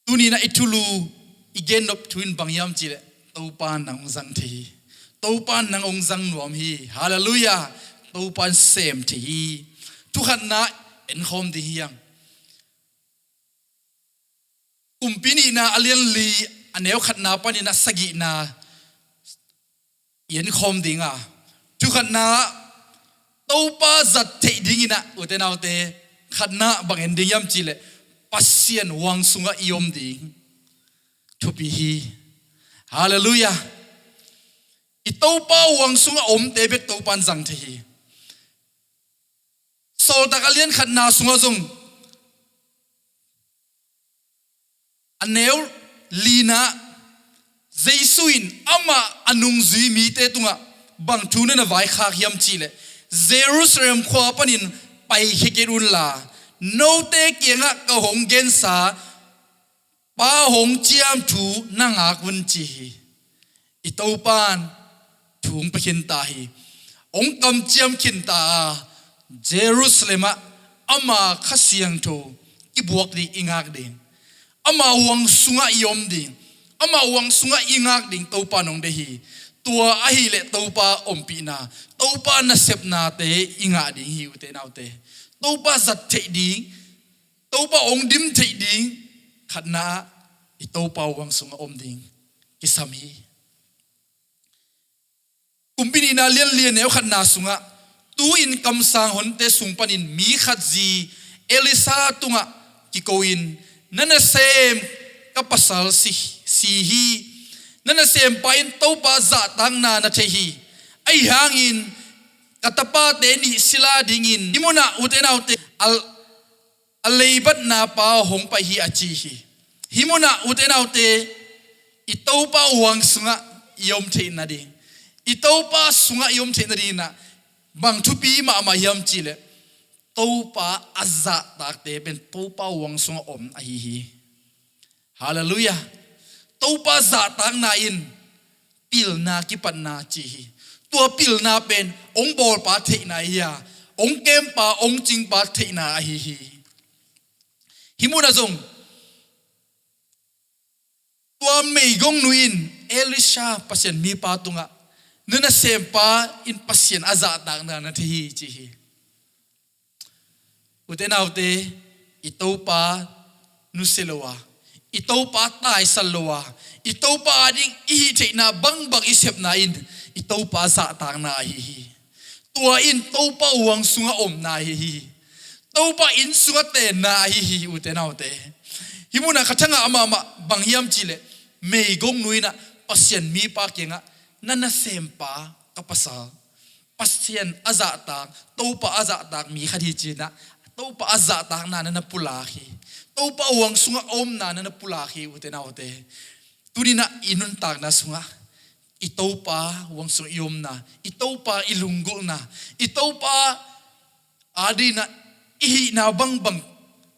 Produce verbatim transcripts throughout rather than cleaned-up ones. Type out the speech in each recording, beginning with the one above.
Tuni-in ah i thulu, i gennop thu in bang hiam cih leh, Topa nang hong zang thei hi. Topa nang hong zang nuam hi. Halleluiah. Topa in sem thei hi. Thu khatna en khawm ding hi hang. Kumpi nihna a lian li, a neu khatna panin a sagihna i en khawm ding a, thu khatna, Topa zat theih dingin ah, ute naute, khatna bang en ding hiam cih leh, Pasian huang sungah i om ding thupi hi. Halleluiah. I Topa huang sungah omte bek Topa in zang thei hi. Sawltak a lian khatna sungah zong, a neu lina, Jesu in amah a nungzui mite tungah bang thu na na vaikhak hiam cih leh, Jerusalem khua panin paikhia kei unla, note kiangah ka hong gensa Pa hong ciam thu na ngak un, ci hi. I Topa in thu hong pia khin ta hi. Hong kamciam khin ta a, Jerusalem ah ama Kha Siangtho kibuak ding, i ngak ding. Ama huang sungah i om ding. Ama huang sungah i ngak ding Topa in hong deih hi. Tua ahih leh Topa ompihna, Topa nasepnate i ngah ding hi, ute naute. Topa zat theih ding, Topa hong dim theih ding khatna ah i Topa huang sungah om ding kisam hi. Kumpi nihna lian li, a neu khatna sungah, tu-in kamsang honte sung panin mi khat zi Elisha tungah kiko-in, na nasem ka pasal si, si hi. Na nasempa in Topa zahtakna na thei hi. Ahi hangin ka tapate nih sila dingin hih munah, ute naute, a, a leibatna pa hong pai hi, a ci hi. Hih munah, ute naute, i Topa huang sungah i om theih nading, i Topa sungah i om theih nading in ah bang thupi mahmah hiam cih leh, Topa a zahtakte pen Topa huang sungah om ahi hi. Halleluiah. Topa zahtakna in pilna kipatna ci hi. Tua pilna pen hong bawlpa theihna hi a, hong kempa, hong cingpa theihna ahi hi. Hih munah zong tua meigongnu in Elisha, Pasian mipa tungah, na nasempa in Pasian a zahtakna na thei hi, ci hi. Ute naute, i Topa nusia lo a, i Topa taisal lo a, i Topa ading i hih theihna bangbang i sepna in i Topa zahtakna ahi hi. Tua in Topa huang sungah omna ahi hi. Topa inn sungah tenna ahi hi, ute naute. Hih munah ka thangah amahmah bang hiam cih leh, meigongnu in ah Pasian mipa kiangah, na nasempa ka pasal, Pasian a zahtak, Topa a zahtak mi khat hi, ci-in ah Topa a zahtakna na na pulak hi. Topa huang sungah omna na na pulak hi, ute naute. Tuni-in ah i nuntakna sungah i Topa huang sungah i omna, i Topa i lunggulhna, i Topa ading in ah i hihna bangbang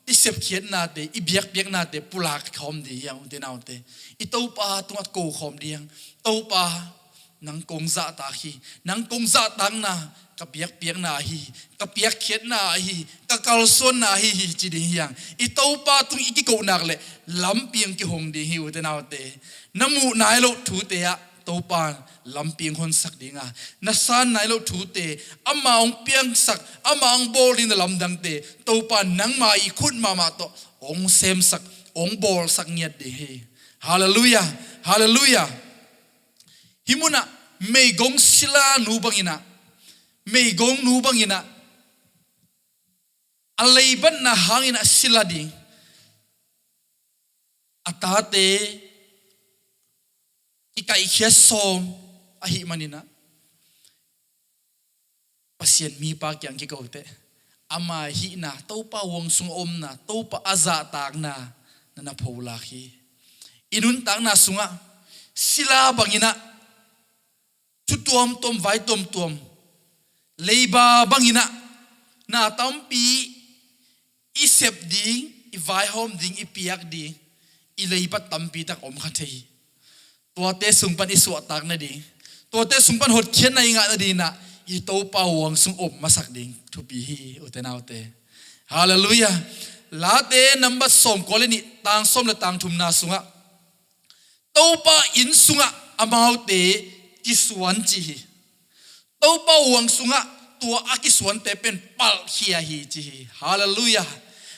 i sepkhiatnate, i biakpiaknate pulak khawm ding hi hang, ute naute. I Topa tungah ko khawm ding hi hang. Topa, nang kong zahtak hi, nang kong zahtakna ka biakpiakna ahi hi, ka piakkhiatna ahi hi, ka kalsuanna ahi hi, ci ding hi hang. I Topa tung i kikoh nak leh lampi hong kihong ding hi, ute naute. Na muh nai loh thute ah Topa in lampi hong honsak ding a, na san nai loh thute, amah hong piangsak, amah hong bawl ding na lamdangte, Topa in nangma i khut mahmah tawh hong semsak, hong bawlsak ngiat ding hi. Halleluiah. Halleluiah. Hih munah meigong silanu bangin ah, meigongnu bangin ah, a leibatna hangin a sila ding, a tate i kaikhia sawm ahih manin ah, Pasian mipa kiang kiko teh, ama hihna, Topa huang sung omna, Topa a zahtakna na na pholak hi. I nuntakna sungah sila bangin ah, thu tuamtuam, vai tuamtuam, leiba bangin ah, na tampi i sep ding, i vaihawm ding, i piak ding, i leiba tampi tak om kha thei hi. Tuate sung pan i suahtak nading, tuate sung pan hotkhiatna i ngah nading in ah, i Topa huang sung om masak ding thupi hi, ute naute. Halleluiah. Late nambat sawmkua le nih, tang sawm le tang thumna sungah Topa inn sungah amaute kisuan ci hi. Topa huang sungah tua a kisuante pen palhkhia hi ci hi. Halleluiah.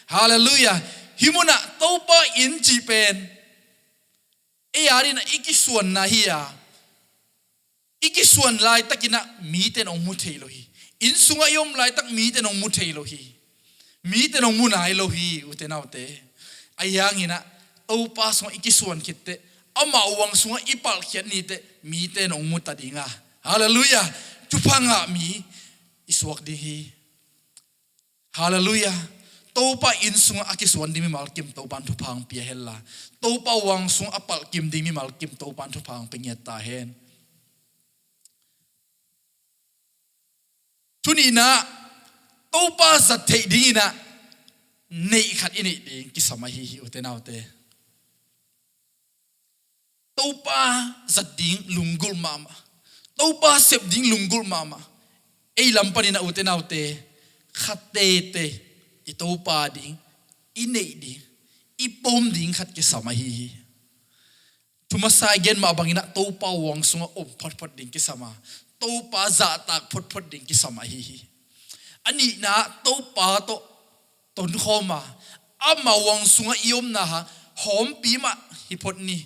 Halleluiah. Hih munah Topa inn cih pen ei adingin i kisuanna hi a, i kisuan laitakinah mite in hong mu thei lo hi. Inn sungah i om laitak mite in hong mu thei lo hi. Mite in hong mu nai lo hi, ute naute. Ahi hanginah Topa sungah i kisuan khitteh, amah huang sungah i palhkhiat niteh mite in hong mu ta dinga, halleluiah, thupha ngah mi i suak ding hi. Halleluiah. Topa inn sungah a kisuan ding mimal kim Topa in thupha hong pia henla, Topa huang sungah a palhkim ding mimal kim Topa in thupha hong pia ngiat ta hen. Thu nihna, Topa zat theih dinginah neih khat i neih ding kisam ahi hi, ute naute. Topa zat ding lunggulh mahmah, Topa sep ding lunggulh mahmah. Ei lam paninah, ute naute, khat teitei i Topa ding i neih ding, i pom ding khat kisam ahi hi. Thumasa i gen mah banginah Topa huang sungah om photphot ding kisam a, Topa zahtak photphot ding kisam ahi hi. A nihna, Topa tawh tonkhawm a, amah huang sungah i omna hang hawmpi mah hi phot ni.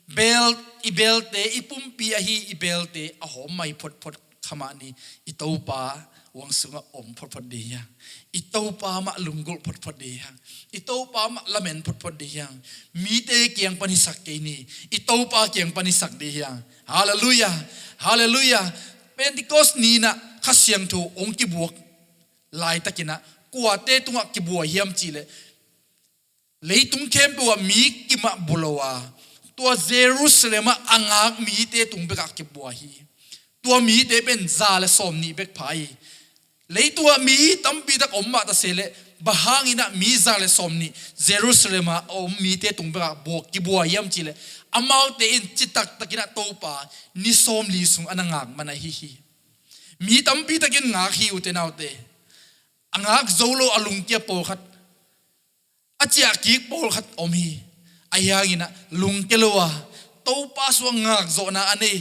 Beel, i beelte, i pumpi ahi i beelte a hawm mah hi photphot kha mah ni. I Topa huang sungah om photphot ding hi hang. I Topa mah lunggulh photphot ding hi hang. I Topa mah lamen photphot ding hi hang. Mite kiang pan hisak kei ni. I Topa kiang pan hisak ding hi hang. Halleluiah. Halleluiah. Pentecost ninah Kha Siangtho hong kibuak laitakinah kuate tungah kibua hiam cihleh, leitung khempeuh ah mi kimah bu lo a, tua Jerusalem ah a ngak mite tung bekah kibua hi. Tua mite pen za le sawmnih bek pha hi. Leitungah mi tampi tak om mah ta se leh, bang hanginah mi za le sawmnih Jerusalem ah a om mite tung bekah bua, kibua hiam cihleh, amaute in citak takinah Topa ni sawmli sung a na ngak man ahi hi. Mi tampi takin ngak hi, ute naute. A ngak zo lo a lungkia pawlkhat, a ciahkik pawlkhat om hi. Ahi hanginah lungkia lo a, Topa sungah ngakzawhna a nei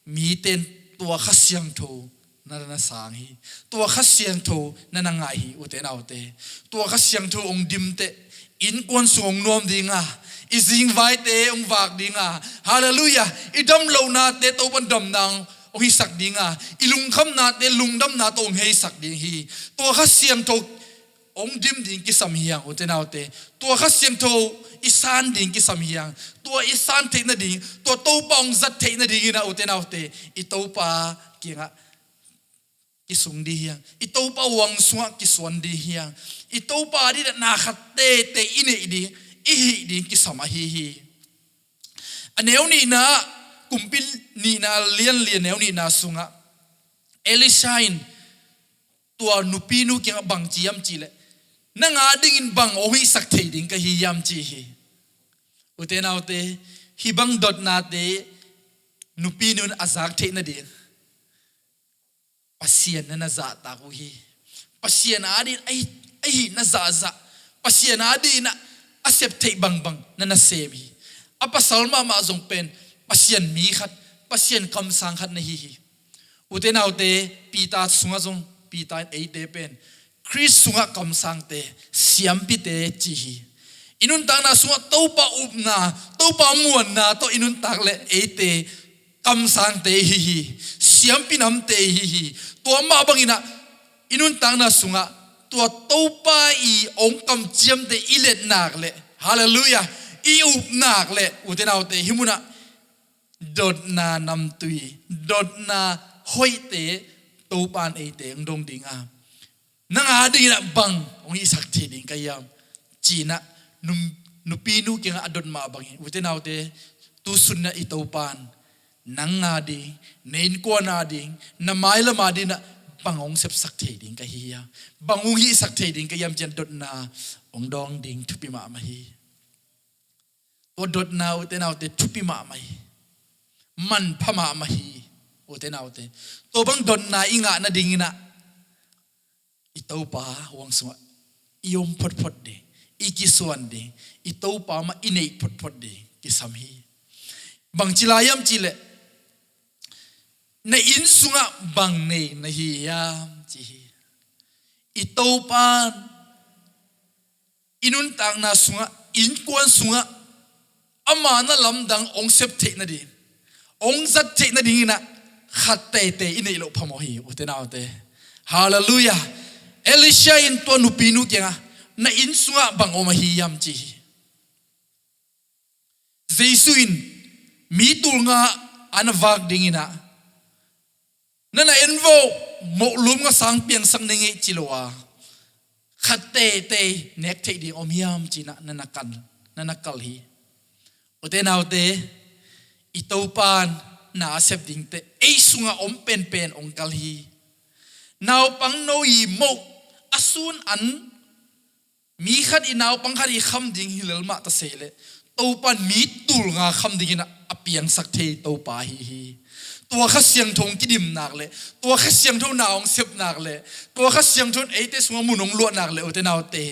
mite in tua Kha Siangtho na na sang hi. Tua Kha Siangtho na na ngah hi, ute naute. Tua Kha Siangtho hong dimteh, innkuan sung hong nuam dinga, i zingvaite hong vak dinga, halleluiah, i damlohnate Topa in damna hong hisak dinga, i lungkhamnate lungdamna tawh hong heisak ding hi. Tua Kha Siangtho hong dim ding kisam hi hang, ute naute. Tua Kha Siangtho i san ding kisam hi hang. Tua i san theih nading, tua Topa hong zat theih nadinginah, ute naute, i Topa kiangah kisung ding hi hang. I Topa huang sungah kisuan ding hi hang. I Topa adinginah na khat teitei i neih ding, i hih ding kisam ahi hi. A neu nihna, Kumpi Nihna lianlian neu nihna sungah Elisha in tua nupinu kiangah bang ci hiam cihleh, nang adingin bang hong hihsak thei ding ka hi hiam ci hi. Ute naute, hih bang dotnate nupinu in a zak theih nading Pasian na na zahtak uh hi. Pasian adingin a hih, a hih na zahzah, Pasian adingin a sep theih bangbang na na sem hi. A pasal mahmah zong pen Pasian mi khat, Pasian kamsang khat na hi hi. Ute naute, Peter sungah zong, Peter in eite pen Khrist sungah kamsangte, siampite ci hi. I nuntakna sungah Topa upna, Topa muanna tawh i nuntak leh eite kamsangte i hi hi. Siampi namte i hi hi. Tua mah banginah i nuntakna sungah tua Topa i hong kamciamte i let nak leh, halleluiah, i up nak leh, ute naute, hih munah dotna namtui, dotna hoihte Topa in eite hong dong dinga, nang adinginah bang hong hihsak thei ding ka hiam ci-inah num-, nupinu kiangah a dot mah bangin, ute naute, tu suninah i Topa in nang ading, na innkuan ading, na mailam adinginah bang hong sepsak thei ding ka hi hiam, bang hong hihsak thei ding ka hiam ci-in dotna hong dawng ding thupi mahmah hi. Tua dotna, ute naute, thupi mahmah hi. Manpha mahmah hi, ute naute. Tua bang dotna i ngah nadinginah i Topa huang sungah i om photphot ding, i kisuan ding, i Topa mah i neih photphot ding kisam hi. Bangci lai hiam cihleh, na inn sungah bang nei na hi hiam, ci hi. I Topa i nuntakna sungah, innkuan sungah ama na lamdang hong sep theih nading, hong zat theih nadingin ah khat teitei i neih loh phamawh hi, ute naute. Halleluiah. Elisha in tua nupinu kiangah, na inn sungah bang om ahi hiam, ci hi. Jesu in mi tul nga a na vak dingin ah, na na en vo, moh lum nga sang piangsak ning ei, ci lo a, khat teitei nek theih ding om hiam, ci-in ah na na kal, na na kal hi. Ute naute, i Topa in na a sep dingte ei sungah om penpen hong kal hi. Naupang no i moh a sun an, mi khat i naupang khat i kham ding hi lel mah ta seileh, Topa in mi tul nga kham dingin ah a piangsak thei Topa ahi hi. Tua Kha Siangtho hong kidim nak leh, tua Kha Siangtho na hong sep nak leh, tua Kha Siangtho in eite sungah mun hong luah nak leh, ute naute,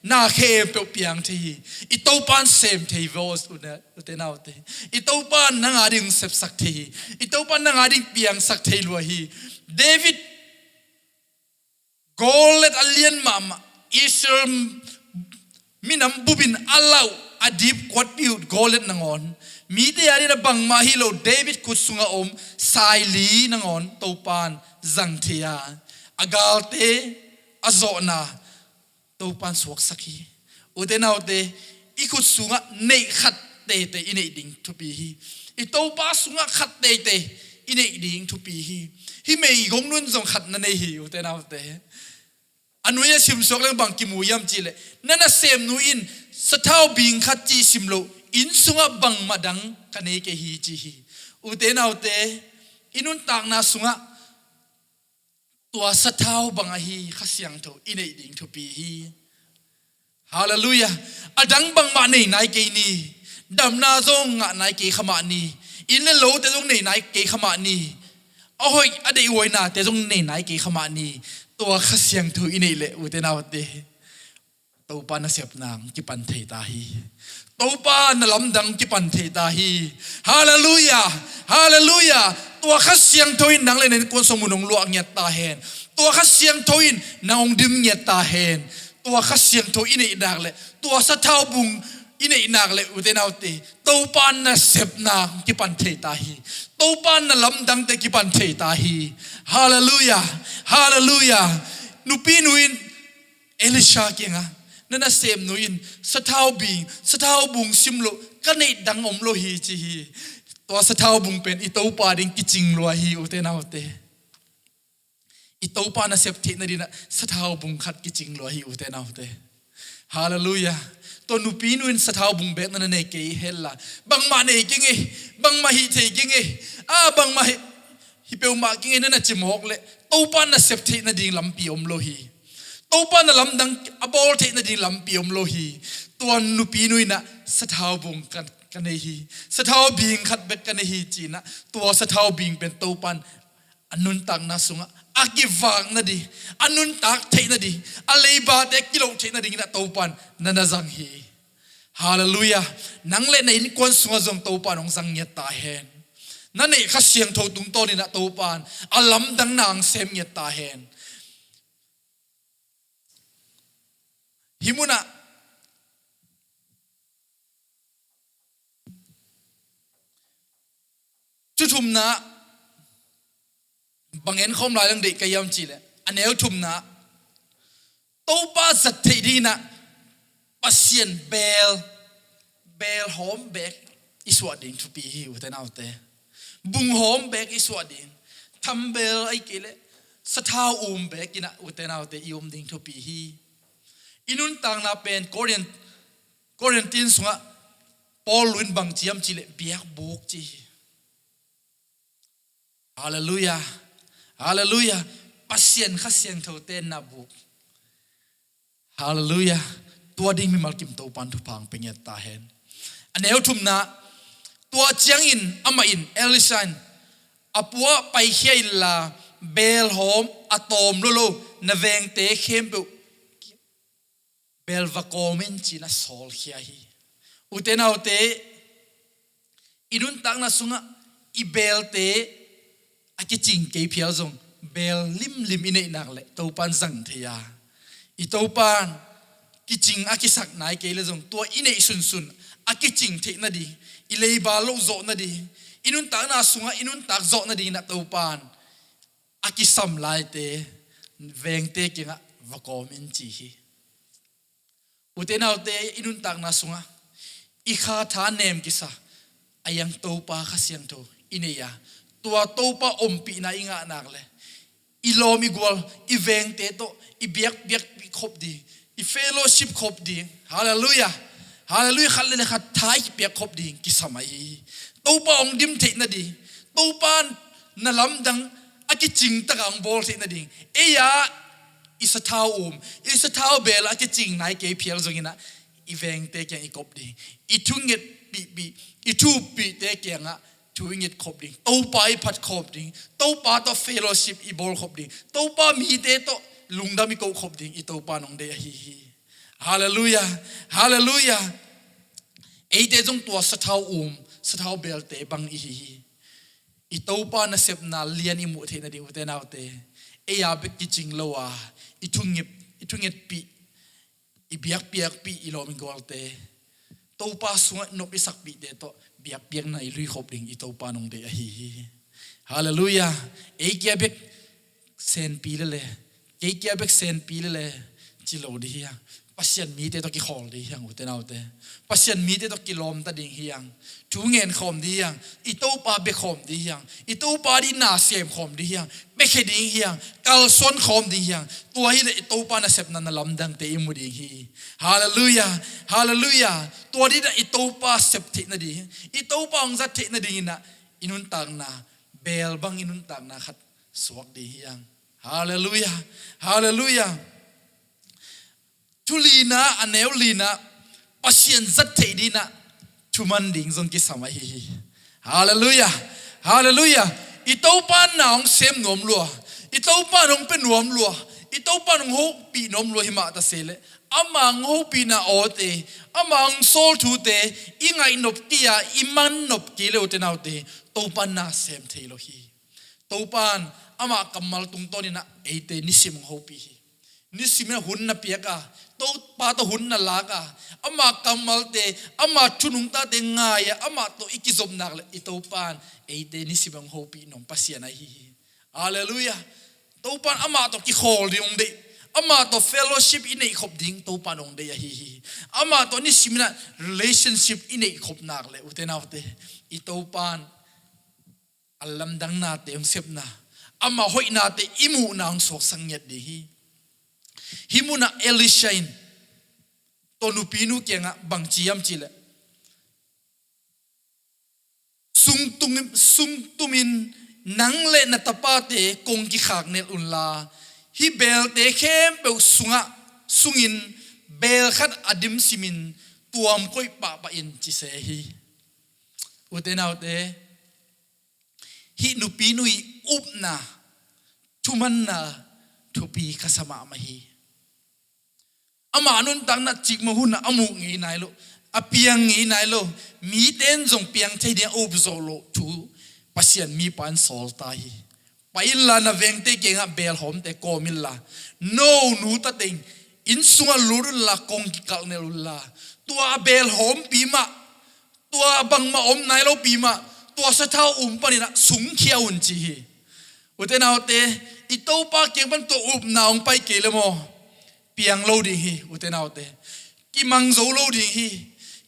na khempeuh piang thei hi. I Topa in sem thei vo, ute naute. I Topa in nang a ding sepsak thei hi. I Topa in nang a ding piangsak thei lua hi. David, Goliath a lian mahmah, Israel minam bupin a lauh, a dip kuatpih uh Goliath nangawn, mite adingin ah bangmah hi lo, David khut sungah om saili nangawn Topa in zang thei a, a galte a zawhna Topa in suaksak hi. Ute naute, i khut sungah neih khat teitei i neih ding thupi hi. I Topa sungah khat teitei i neih ding thupi hi. Hih meigong nu in zong khat na nei hi, ute naute. A nui a simsuak leng bang kimu hiam cihleh, na nasem nu in sathau bing khat cih sim lo, inn sungah bangmah dang ka nei kei hi, ci hi. Ute naute, i nuntakna sungah tua sathau bang ahi Kha Siangtho i neih ding thupi hi. Halleluiah. A dang bangmah nei nai kei ni. Damna zong ngah nai kei kha mah ni. Inn le lote zong nei nai kei kha mah ni. A hoih a deihhuainate zong nei nai kei kha mah ni. Tua Kha Siangtho i neih leh, ute naute, Topa nasepna kipan thei ta hi. Topa na lamdang kipan thei ta hi. Halleluiah. Halleluiah. Tua Kha Siangtho in nang le na innkuan sungah mun hong luah ngiat ta hen. Tua Kha Siangtho in nang hong dim ngiat ta hen. Tua Kha Siangtho i neih nak leh, tua sathau bung i neih nak leh, ute naute, Topa nasepna kipan thei ta hi. Topa na lamdangte kipan thei ta hi. Halleluiah. Halleluiah. Nupinu in Elisha kiangah, na nasem nu in sathau bing, sathau bung sim lo, ka neih dang om lo hi, ci hi. Tua sathau bung pen i Topa ding kicing lua hi, ute naute. I Topa nasep theih nadingin ah sathau bung khat kicing lua hi, ute naute. Halleluiah. Tua nupinu in sathau bung beek na na nei kei hen la, bangmah nei keng e, bangmah hih thei keng e, a bangmah hih, hih peuhmah keng e, na na ci mawk leh Topa nasep theih nading lampi om lo hi. Topa na lamdang a bawl theih nading lampi om lo hi. Tua nupinu in ah sathau bung ka, ka nei hi. Sathau bing khat bek ka nei hi, ci-in ah tua sathau bing pen Topa in a nuntakna sungah a kivak nading, a nuntak theih nading, a leibate kiloh theih nadingin ah Topa in na na zang hi. Halleluiah. Nang le na innkuan sungah zong Topa in hong zang ngiat ta hen. Na neih Kha Siangtho tungtawnin ah Topa in a lamdang na hong sem ngiat ta hen. Hih munah thu thumna bang en khawm lai lang deih ka hiam cihleh, a neu thumna, Topa zat theih dingin ah Pasian beel, beel hawm beek i suah ding thupi hi, ute naute. Bung hawm beek i suah ding, thambeel ahih kei leh sathau um beek in ah, ute naute, i um ding thupi hi. I nuntakna pen Korin, Korintin sungah Paul in bang ci hiam cihleh, biakbuk ci hi. Halleluiah. Halleluiah. Pasian Kha Siangtho tenna buk. Halleluiah. Tua ding mimal kim Topa in thupha hong pia ngiat ta hen. A neu thumna, tua ciangin amah in, Elisha in, a pua ah paikhia inla, beel hawm a tawm lolo na vengte khempeuh beel va kawm in ci-in a sawlkhia hi. Ute naute, i nuntakna sungah i beelte a kicing kei phial zong beel limlim i neih nak leh Topa'n zang thei a, i Topa'n kicing a kisak nai kei leh zong tua i neih sunsun a kicing theih nading, i leiba loh zawh nading, i nuntakna sungah i nuntak zawh nadingin ah Topa'n a kisam laite vengte kiangah va kawm in ci hi. Ute naute, i nuntakna sungah i kha tha nem kisa a iang Topa Kha Siangtho i nei a, tua Topa ompihna i ngah nak leh i lawm i gual, i vengte tawh i biakpiakpih khop ding, i fellowship khop ding. Halleluiah. Halleluiah. Khat le le khat tha i kipiak khop ding kisam ahi hi. Topa hong dim theih nading, Topa na lamdang a kicing takah hong bawl theih nading, ei-a i sathau um, i sathau beel a kicing nai kei phial zongin ah i vengte kiang i kop ding, i thungetpihpih, i thuppihte kiangah thu i nget khop ding, Topa i phat khop ding, Topa tawh fellowship i bawl khop ding, Topa mite tawh lungdam i koh khop ding, i Topa nong deih ahi hi. Halleluiah. Halleluiah. Eite zong tua sathau um, sathau beelte bang i hi hi. I Topa nasepna lian i muh theih nading, ute naute, ei-a bek kicing lo a, i thungep, i thungetpih, i biakpiakpih i lawm i gualte, Topa sungah nop i sakpihte tawh biakpiakna i lui khop ding, i Topa nong deih ahi hi. Halleluiah. Ei kia bek senpi lele, kei kia bek senpi lele ci lo ding hi hang. Pasian mite tawh kikhawl ding hi hang, ute naute. Pasian mite tawh kilawmta ding hi hang. Thu ngen khawm ding hi hang. I Topa bia khawm ding hi hang. I Topa ding na sem khawm ding hi hang. Biakhia ding hi hang. Kalsuan khawm ding hi hang. Tua hileh i Topa nasepna na lamdangte i mu ding hi. Halleluiah. Halleluiah. Tua ding ah i Topa sep theih nading, i Topa hong zat theih nadingin ah i nuntakna beel bang i nuntakna khat suak ding hi hang. Halleluiah. Halleluiah. Thu lina, a neu lina, Pasian zat theih dingin ah thuman ding zong kisam ahi hi. Halleluiah. Halleluiah. I Topa na hong sem nuam lua, i Topa hong pia nuam lua, i Topa hong hopih nuam lua hi mah ta se leh, ama hong hopihna awte, ama hong sawl thute i ngaih nop kei a, i man nop kei leh, ute naute, Topa na sem thei lo hi. Topa'n ama kammal tungtawnin ah eite nisim hong hopih hi. Nisimin ah hun na piak a, Topa tawh hun na lak a, ama kammalte, ama thu nungtate ngai a, amah tawh i kizop nak leh i Topa'n eite nisim hong hopih nuam Pasian ahi hi. Halleluiah. Topa'n amah tawh kikhawl ding hong deih, amah tawh fellowship i neih khop ding Topa'n hong deih ahi hi. Amah tawh nisimin ah relationship i neih khop nak leh, ute naute, i Topa'n a lamdangnate hong sepna, ama hoihnate i muhna hong suaksak ngiat ding hi. Hih munah Elisha in tua nupinu kiangah bang ci hiam cih leh, sungtum, sungtumin nang le na tapate kong kikhaknel unla, hih beelte khempeuh sungah, sungin beel khat a dim simin tuam koih pahpah in, ci se hi. Ute naute, hih nupinu ii upna, thumanna thupi ka sa mahmah hi. Amah nuntakna cikmah hunah a muh ngei nai lo, a piang ngei nai lo, mite in zong piang thei ding a up zawh loh thu Pasian mipa in sawl ta hi. Pai inla, na vengte kiangah beelhawmte kawm inla, no nu ta teng inn sungah lut unla, kong kikalhnel unla, tua a beelhawmpi mah, tua bangmah om nai lopi mah, tua sathau um panin ah sungkhia un, ci hi. Ute naute, i Topa kiang pan tua upna hong pai kei le maw, piang lo ding hi, ute naute. Kimang zo lo ding hi,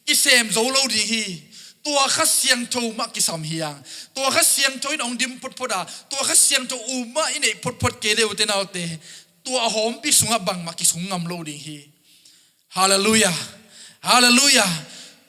kisem zo lo ding hi. Tua Kha Siangtho mah kisam hi hang. Tua Kha Siangtho in hong dim photphot a, tua Kha Siangtho um mah i neih photphot kei le, ute naute, tua a hawmpi sungah bangmah kisung ngam lo ding hi. Halleluiah. Halleluiah.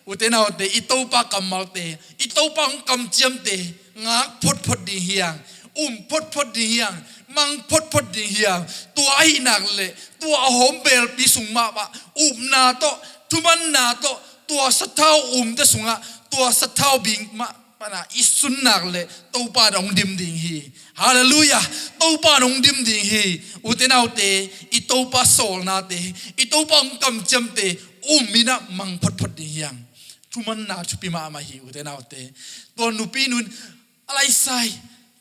Ute naute, i Topa kammalte, i Topa hong kamciamte ngak photphot ding hi hang, um photphot ding hi hang, mang photphot ding hi hang. Tua ahih nak leh tua a hawm beelpi sung mahmah upna tawh, thumanna tawh, tua sathau umte sungah tua sathau bing mah pana i sun nak le Topa in hong dim ding hi. Halleluiah. Topa in hong dim ding hi. Ute naute, i Topa sawlnate, i Topa hong kamciamte um in a mang photphot ding hi hang. Thumanna thupi mahmah hi, ute naute. Tua nupi nun, a laisai,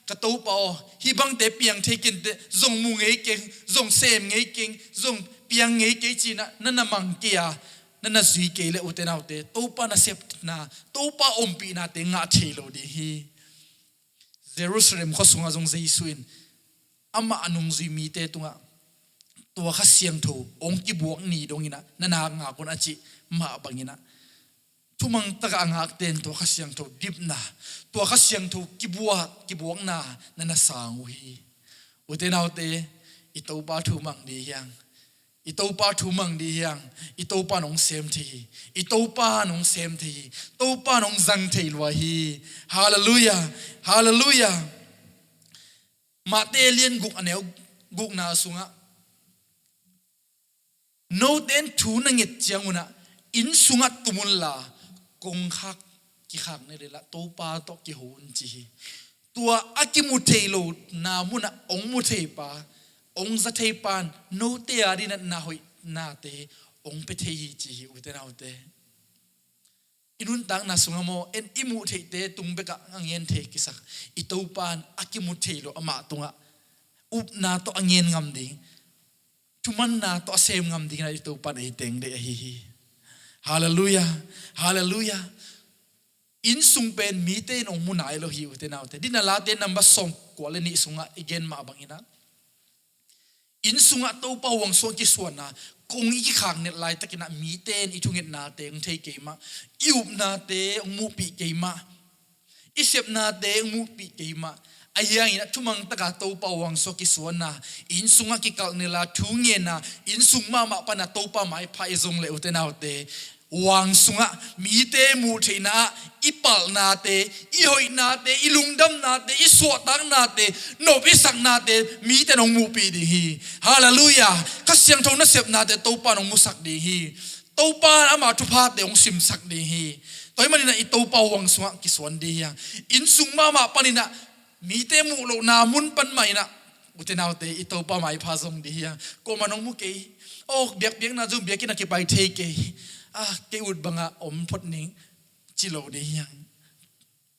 ka Topa aw, hih bangte piang thei kei inteh, zong mu ngei keng, zong sem ngei keng, zong piang ngei kei ci-in a, na na mang kei a, na na zui kei le, ute naute, Topa nasepna, Topa ompihnate ngah thei lo ding hi. Jerusalem khua sungah zong Jesu in amah a nungzui mite tungah tua Kha Siangtho hong kibuak ni dong in a, na na ngak un a cih mah bang in a, thumang takah a ngakte in tua Kha Siangtho dipna, tua Kha Siangtho kibuak, kibuakna na na sang uh hi. Ute naute, i Topa thu mang ding hi hang. I Topa thu mang ding hi hang. I Topa in hong sem thei hi. I Topa in hong sem thei hi. Topa in hong zang thei lua hi. Halleluiah. Halleluiah. Matthai lian guk a neu gukna sungah, note in thu na nget ciang un a, inn sungah tum un la, kongkhak kikhak ni le la, Topa tawh kiho un ci hi. Tua a kimu thei lo na munah hong mu thei pa, hong za thei pa in note a ding in a na hoihnate hong pia thei hi ci hi, ute naute. I nuntakna sungah maw, en i muh theihte tung bekah a ngen thei kisak i Topa in a kimu thei lo amah tungah upna tawh a ngen ngam ding, thumanna tawh a sem ngam ding in a i Topa in ei teng deih ahi hi. Halleluiah. Halleluiah. Inn sung pen mite in hong mu nai lo hi, ute naute. Dina Late number sawmkua le nih sungah i gen mah bang in a, inn sungah Topa huang sungah kisuanna, kong i kikhak net laitak in a mite in i thungetnate hong thei kei mah, i upnate hong muhpih kei mah, i sepnate hong muhpih kei mah. Ahi hangin a thumang takah Topa huang sungah kisuanna, inn sungah kikalh net la, thu ngenna, inn sung mahmah pan a Topa maipha i zong le, ute naute, huang sungah mite muh theihna ah i palhnate, i hoihnate, i lungdamnate, i suahtaknate, nop i saknate mite in hong muhpih ding hi. Halleluiah. Kha Siangtho nasepnate Topa in hong musak ding hi. Topa in ama thuphate hong simsak ding hi. Tua ahih manin a i Topa huang sungah kisuan ding hi hang. Inn sung mahmah panin a, mite muh lohna mun pan mah in a, ute naute, i Topa maipha zong ding hi hang. Kuamah in hong mu kei. Aw, biakpiakna zong biakinn ah kipai thei kei. Ah, kei ut bangah om phot ning, ci lo ding hi hang.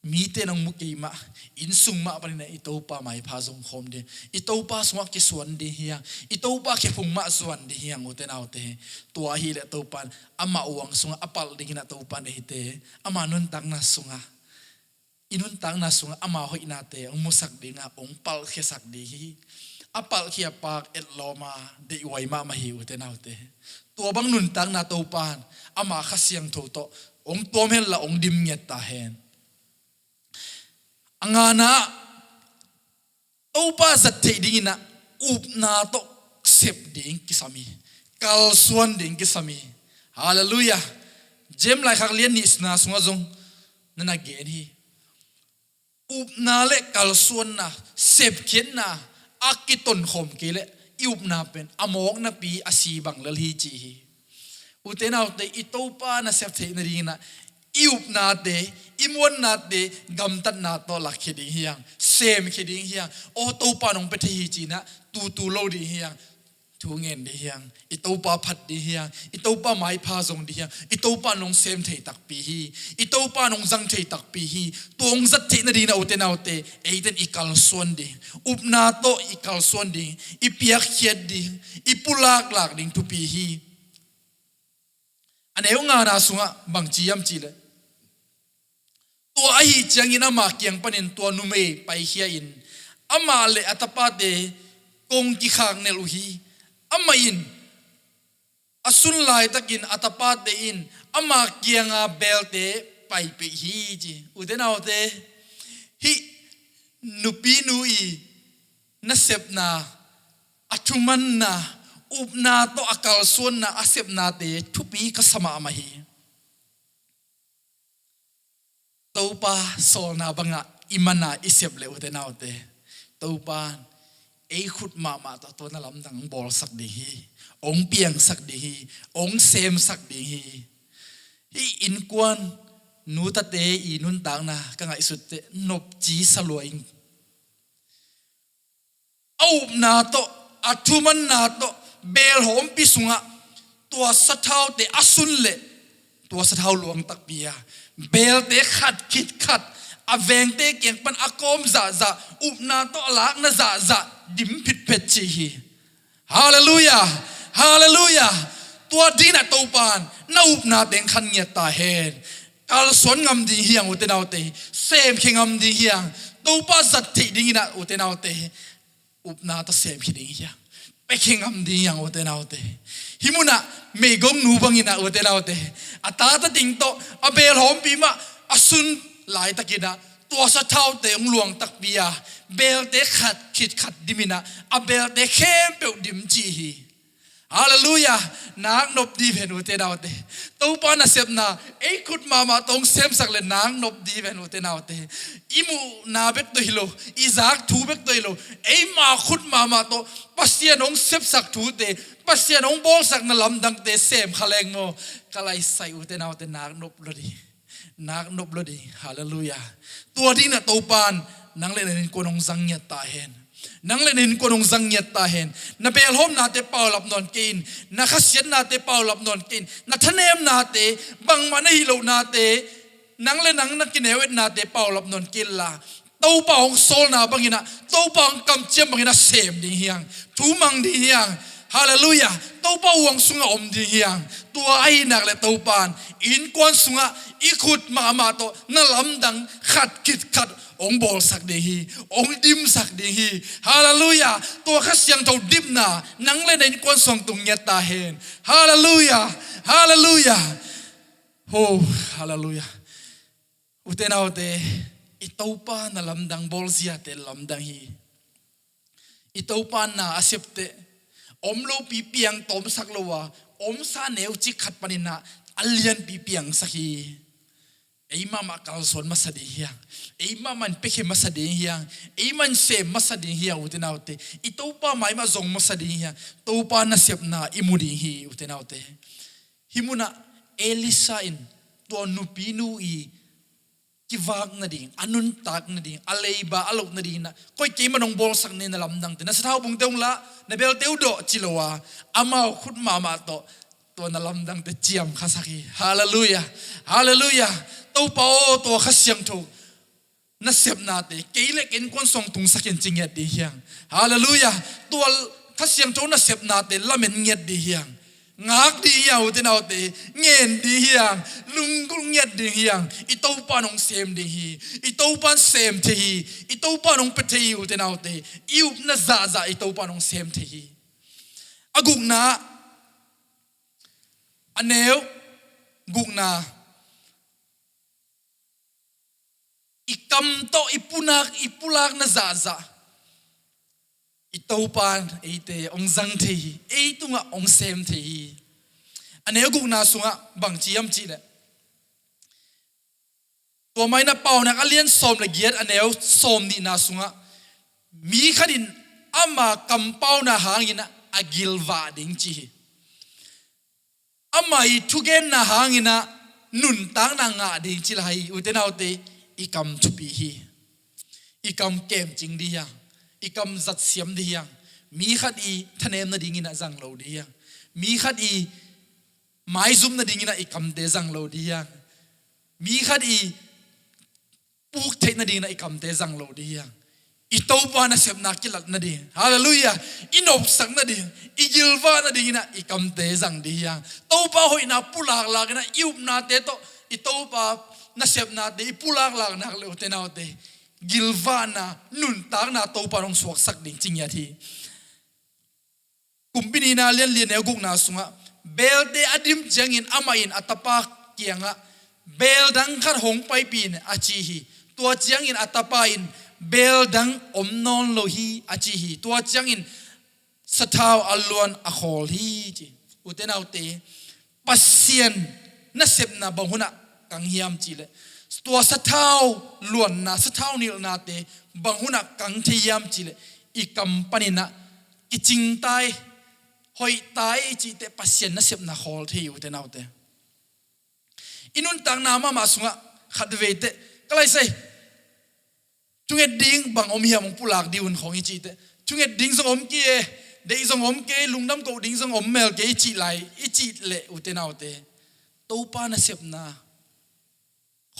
Mite in hong mu kei mah, inn sung mah panin a i Topa maipha zong khawm ding, i Topa sungah kisuan ding hi hang, i Topa khephung mah zuan ding hi hang, ute naute. Tua ahih leh Topa in amah huang sungah a palh ding in a Topa in eite ama nuntakna sungah, i nuntakna sungah ama hoihnate hong musak ding a, hong palhkhiasak ding hi. A palhkhia pak etlawm a deihhuai mahmah hi, ute naute. Tua bang nuntakna Topa in ama Kha Siangtho tawh hong tuam hen la, hong dim ngiat ta hen. A ngana ah, Topa zat theih ding in a, upna tawh sep ding kisam hi. Kalsuan ding kisam hi. Halleluiah. James laikhak lian nihna sungah zong na na gen hi. Upna le kalsuanna, sepkhiatna a kitonkhawm kei leh i upna pen a mawk napi a si bang lel hi ci hi. Ute naute, i Topa nasep theih nading in a, i upnate, i muannate gamtatna tawh lakkhia ding hi hang, semkhia ding hi hang. Aw, Topa in hong pia thei hi ci in a tutu lo ding hi hang. Thu ngen ding hi hang, i Topa phat ding hi hang, i Topa maipha zong ding hi hang, i Topa in hong sem thei takpi hi, i Topa in hong zang thei takpi hi. Tua hong zat theih nading in a, ute naute, eite in i kalsuan ding, upna tawh i kalsuan ding, i piakkhiat ding, i pulaklak ding thupi hi. A neu ngana sungah bangci hiam cih leh, tua ahih ciangin ama kiang panin tua numei paikhia in, amah le a tapate kong kikhak nelh uh hi. Amah in a sun laitakin a tapate in ama kianga belte paipeih hi ci. Ute naute, hih nupinu i nasepna, a thumanna, upna tawh a kalsuanna, a sepnate thupi ka sa mahmah hi. Topa sawlna bangah i mana i sep le, ute naute, Topa in ei khut mahmah tawh tua na lamdang hong bawlsak ding hi, hong piangsak ding hi, hong semsak ding hi. Hih innkuan Nu tate i nuntakna ka ngaihsut teh nopci sa lua ing. A upna tawh, a thumanna tawh, beel hawmpi sungah tua sathaute a sun leh tua sathau luang takpi a, beelte khat khit khat, a vengte kiang pan a kawm zahzah, upna tawh a lakna zahzah dim phitphet ci hi. Halleluiah. Halleluiah. Tua dingin ah Topa'n na upna teng khan ngiat ta hen. Kalsuan ngam ding hi hang, ute naute. Semkhia ngam ding hi hang. Topa zat theih dingin ah, ute naute, upna tawh semkhia ding hi hang. Piakhia ngam ding hi hang, ute naute. Hih munah meigong nu bangin ah, ute naute, a tate ding tawh a beel hawmpi mah a sun laitakin ah tua sathaute hong luang takpi a, beelte khat khit khat dimin ah a beelte khempeuh dim ci hi. Halleluiah. Nak nop dih ven, ute naute. Topa nasepna ei khut mahmah tawh hong semsak leh nak nop dih ven, ute naute. I muhna bek tawh hi lo, i zak thu bek tawh hi lo, eima khut mahmah tawh Pasian hong sepsak thute, Pasian hong bawlsakna lamdangte sem kha leng maw, ka laisai, ute naute, nak nop lua dih. Nak nop lua dih. Halleluiah. Tua dingin ah Topa'n nang leh na innkuan hong zang ngiat ta hen. Nang leh na innkuan hong zang ngiat ta hen. Na beelhawmnate paulap nawn kei in. Na khasiatnate paulap nawn kei in. Na thanemnate, bangmah na hih lohnate, nang leh nang na kineu etnate paulap nawn kei inla, Topa hong sawlna bangin ah, Topa hong kamciam bangin ah sem ding hi hang. Thu mang ding hi hang. Halleluiah. Topa huang sungah om ding hi hang. Tua ahih nak leh Topa'n innkuan sungah i khut mahmah tawh na lamdang khat khit khat hong bawlsak ding hi. Hong dimsak ding hi. Halleluiah. Tua Kha Siangtho dipna nang leh na innkuan sungah tung ngiat ta hen. Halleluiah. Halleluiah. Ho, halleluiah. Ute naute, i Topa na lamdang bawlziate lamdang hi. I Topa na a sep teh om lopi piang tawmsak lo a, omsa neucik khat panin ah a lianpi piangsak hi. Ei mahmah kalsuan masa ding hi hang. Ei mahmah in piakhia masa ding hi hang. Ei mahmah in sem masa ding hi hang, ute naute. I Topa mai mah zong masa ding hi hang. Topa nasepna i mu ding hi, ute naute. Hih munah Elisha in tua nupinu i kivak nading, a nuntak nading, a leiba a loh nading inah, koi keimah nong bawlsak ni, na lamdangte, na sathau bungte hong lah, na beelte uh dawh ci lo a, amau khut mahmah tawh tua na lamdangte ciamkhasak hi. Halleluiah. Halleluiah. Topa aw, tua Kha Siangtho nasepnate kei le ka innkuan sungah tungsak in ci ngiat ding hi hang. Halleluiah. Tua Kha Siangtho nasepnate lamen ngiat ding hi hang. Ngak ding hi hang, ute naute. Ngen ding hi hang. Lunggulh ngiat ding hi hang. I Topa in hong sem ding hi. I Topa in sem thei hi. I Topa in hong pia thei hi, ute naute. I upna zahzah i Topa in hong sem thei hi. A gukna, a neu gukna, i kam tawh i punak, i pulakna zahzah i Topa in eite hong zang thei hi, ei tungah hong sem thei hi. A neu gukna sungah bang ci hiam cih leh, tua mah in ah Paunak a lian sawm le giat, a neu sawm nihna sungah, mi khat in ama kampauna hangin ah a gilvah ding ci hi. Ama i thugenna hangin ah nuntakna ngah ding ci lai hi, ute naute. I kam thupi hi. I kam kemcing ding hi hang. I kam zatsiam ding hi hang. Mi khat i thanem nadingin ah zang lo ding hi hang. Mi khat i maizum nadingin ah i kamte zang lo ding hi hang. Mi khat i puk theih nadingin ah i kamte zang lo ding hi hang. I Topa nasepna kilat nading, halleluiah, i nopsak nading, i gilvah nadingin ah i kamte zang ding hi hang. Topa hoihna pulaklak in ah i upnate tawh i Topa nasepnate i pulaklak nak leh, ute naute, gilvahna, nuntakna Topa in hong suaksak ding ci ngiat hi. Kumpi nihna lian li, a neu gukna sungah, beelte a dim ciangin amah in a tapa kiangah, beel dang khat hong paipih in, a ci hi. Tua ciangin a tapa in, beel dang om nawn lo hi, a ci hi. Tua ciangin sathau a luan a khawl hi, ci. Ute naute, Pasian nasepna bang hunah kang hiam cih leh, tua sathau luanna, sathau nilhnate bang hunah kang thei hiam cih leh, i kam panin ah kicing ta hi, hoih ta hi cih teh Pasian nasepna khawl thei hi, ute naute. I nuntakna mahmah sungah Khat vei teh, ka lai sai, thunget ding bang om hiam, hong pulak dih un khawng i cih teh, thunget ding zong om kei e, deih zong om kei, lungdam koh ding zong om mel kei i cih lai, i cih leh ute naute, Topa nasepna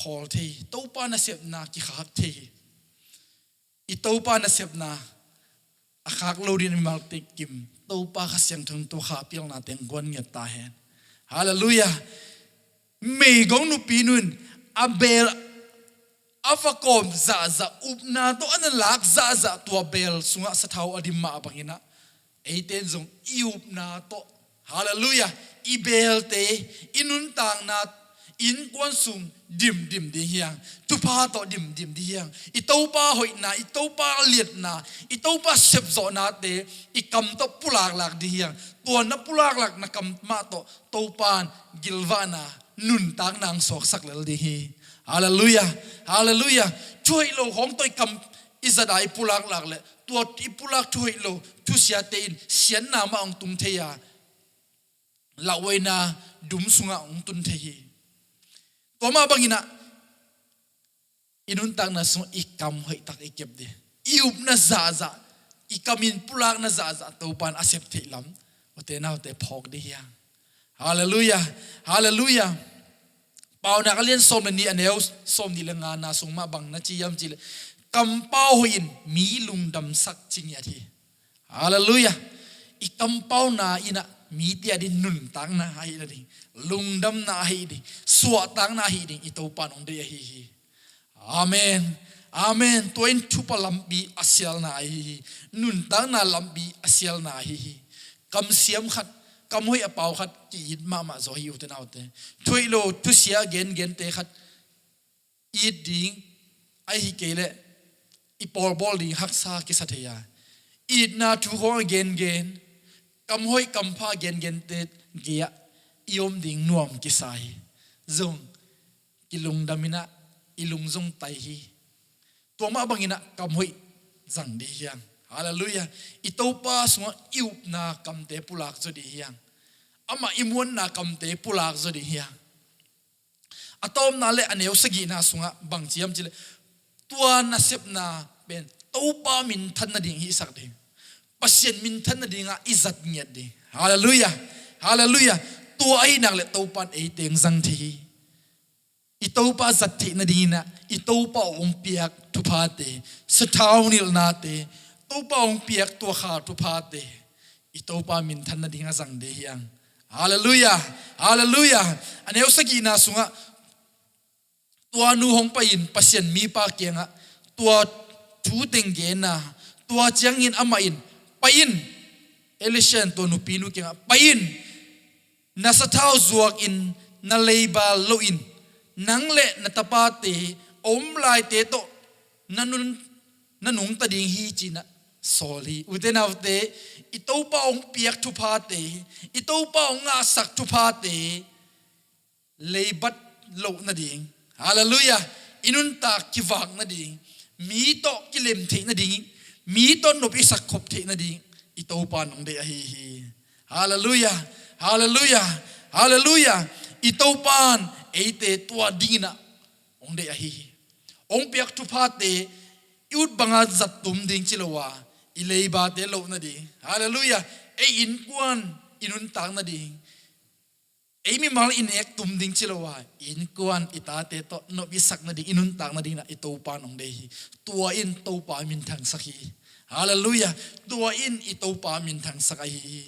khawl thei hi, Topa nasepna kikhak thei hi. I Topa nasepna a khak lo ding mimal teh kim, Topa Kha Siangtho in tua kha pilna teng guan ngiat ta hen. Halleluiah. Meigong nupi nu in a beel a va kawm zahzah, upna tawh a na lak zahzah, tua beel sungah sathau a dim mah bangin ah, eite in zong i upna tawh, halleluiah, i beelte, i nuntakna, innkuan sung dimdim ding hi hang. Thupha tawh dimdim ding hi hang. I Topa hoihna, i Topa liatna, i Topa sepzawhnate i kam tawh pulaklak ding hi hang. Tua na pulaklakna kam mah tawh Topa in gilvahna, nuntakna hong suaksak lel ding hi. Halleluiah. Halleluiah. Thuhoih lo khawng tawh i kam i zat a i pulaklak leh, tua i pulak thuhoih lo thusiate in siatna mah hong tung thei a, lauhuaina dum sungah hong tun thei hi. Tua mah bangin ah i nuntakna sungah i kam hoihtak i kep dih, i upna zahzah, i kam in pulakna zahzah Topa in a sep theih lam, ute naute, phawk dih hi hang. Halleluiah. Halleluiah. Paunak a lian sawm le nih, a neu sawm nih le ngana sung mah bang na ci hiam cih leh, kampau hoih in mi lungdamsak ci ngiat hi. Halleluiah. I kampauna in ah mite ading nuntakna ahih nading, lungdamna ahih ding, suahtakna ahih ding i Topa in hong deih ahi hi. Amen. Amen. Tua in thupha lampi a sialna ahi hi. Nuntakna lampi a sialna ahi hi. Kamsiam khat, kam hoih a pau khat ki-it mahmah zaw hi, ute naute. Thuhoih lo thusia gengente khat it ding, ahih kei leh i pawlbawl ding haksa kisa thei a, itna thu khawng a gengen, kam hoih kam pha gengente gei-ah i om ding nuam kisa hi. Zong kilungdam in ah i lung zong tai hi. Tua mah bangin ah kam hoih zang dih hi hang. Halleluiah. I Topa sungah i upna kamte pulak zaw dih hi hang. Amah i muanna kamte pulak zaw dih hi hang. A tawpna le a neu sagihna sungah bang ci hiam cih leh, tua nasepna pen Topa minthan nading hihsak ding, Pasian minthan nadingah i zat ngiat ding. Halleluiah. Halleluiah. Tua ahih nak leh Topa in eite hong zang thei hi. I Topa zat theih nadingin ah i Topa hong piak thuphate, sathau nilhnate, Topa hong piak tua kha thuphate i Topa minthan nading a zang dih hi hang. Halleluiah. Halleluiah. A neu sagihna sungah tua nu hong pai-in Pasian mipa kiangah tua thu teng genna, tua ciangin amah in, pai in, Elisha in tua nupinu kiangah, pai in, na sathau zuakin na leiba lohin, nang le na tapate a om laite tawh na nun, na nungta ding hi, ci-in ah sawl hi. Ute naute, i Topa hong piak thuphate, i Topa hong ngahsak thuphate leibat loh nading, halleluiah, i nuntak kivak nading, mi tawh kilem theih nading, mi tawh nop i sak khop theih nading i Topa in hong deih ahi hi. Halleluiah. Halleluiah. Halleluiah. I Topa in eite tua dingin ah hong deih ahi hi. Hong piak thuphate i ut banga zat tum ding ci lo a, i leibate loh nading, halleluiah, ei innkuan i nuntak nading, ei mimal i nek tum ding ci lo a, innkuan i tate tawh nop i sak nading, i nuntak nading in ah i Topa in hong deih hi. Tua in Topa minthangsak hi. Halleluiah. Tua in i Topa minthangsak ahi hi.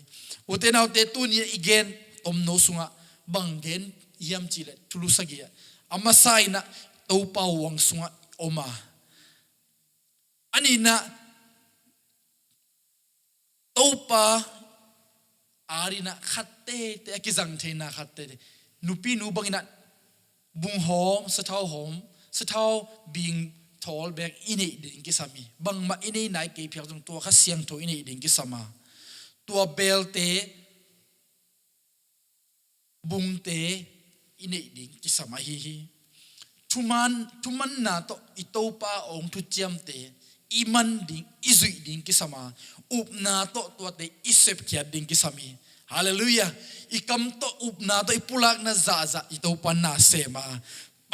Ute naute, tuni i gen tomno sungah bang gen hiam cih leh thulu sagih ah, a masa in ah Topa huang sungah om a, a nihna, Topa adingin ah khat teitei, a kizang theihna khat teitei. Nupinu bangin ah bung hawm, sathau hawm, sathau bing thawl bek i neih ding kisam hi. Bangmah i nei nai kei phial zong tua Kha Siangtho i neih ding kisam a, tua beelte, bungte i neih ding kisam ahi hi. Thuman, thumanna tawh i Topa hong thuciamte i man ding, i zuih ding kisam a, upna tawh tuate i sepkhiat ding kisam hi. Halleluiah. I kam tawh upna tawh i pulakna zahzah i Topa in na sem a,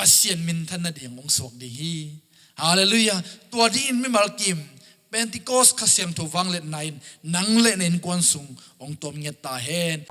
Pasian minthan nading hong suak ding hi. Halleluiah. Tua dingin mimal kim Pentecost Kha Siangtho vangliatna in nang le na innkuan sung hong tuam ngiat ta hen.